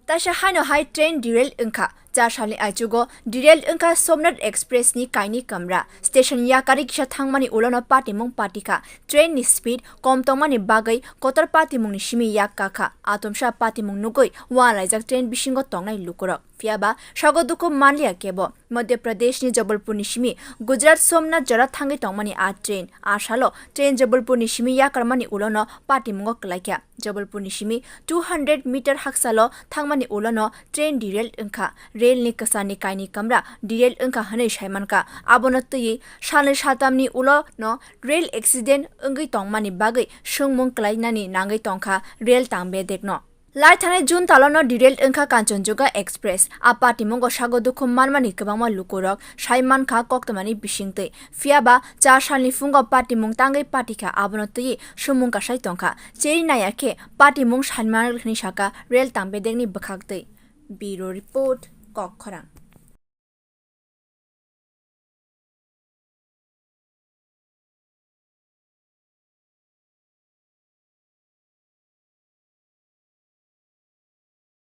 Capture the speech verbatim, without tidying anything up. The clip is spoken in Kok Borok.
Taisa haino hai train derail wngkha. Char salni aichugo derail wngkha Somnath Express ni kainwi kamra. Station yakari kisa thangmani ulono patimung patikha. Train ni speed kom tongmani bagwi kotor patimungni simi yak kakha. Atomsa patimung nugwi uanlaijak train bisingo tongnai lukurok. Phiyaba sago dukhu manliya kebo. Madhya Pradesh ni Jabalpur ni simi Gujarat Somnath jora thangwi tongmani a train. A salo train Jabalpur ni simi yakarmani ulono patimungo kwlaikha. Jabalpur ni simi two hundred meter haksalo thangmani ulono train derail wngkha. Rail ni kwsarni kainwi kamra derail wngkha hwnwi saimankha. Abono twiwi salnwi saltamni ulono rail accident wngwi tongmani bagwi swngmung kwlainani nangwi tongkha rail tang bedekno. Lai thanai June talono derail wngkha Kanchanjunga Express. A patimungo sago dukhu manmani kwbangma lukurok sai mankha koktwmani bisingtwi. Phiyaba char salni phungo patimung tangwi patikha, abono twiwi swngmung kasai tongkha. Cheri naiya khe patimung sanmani hwnwi saka rail tang bedekni bwkhaktwi. Bureau Report, Kokkhorang.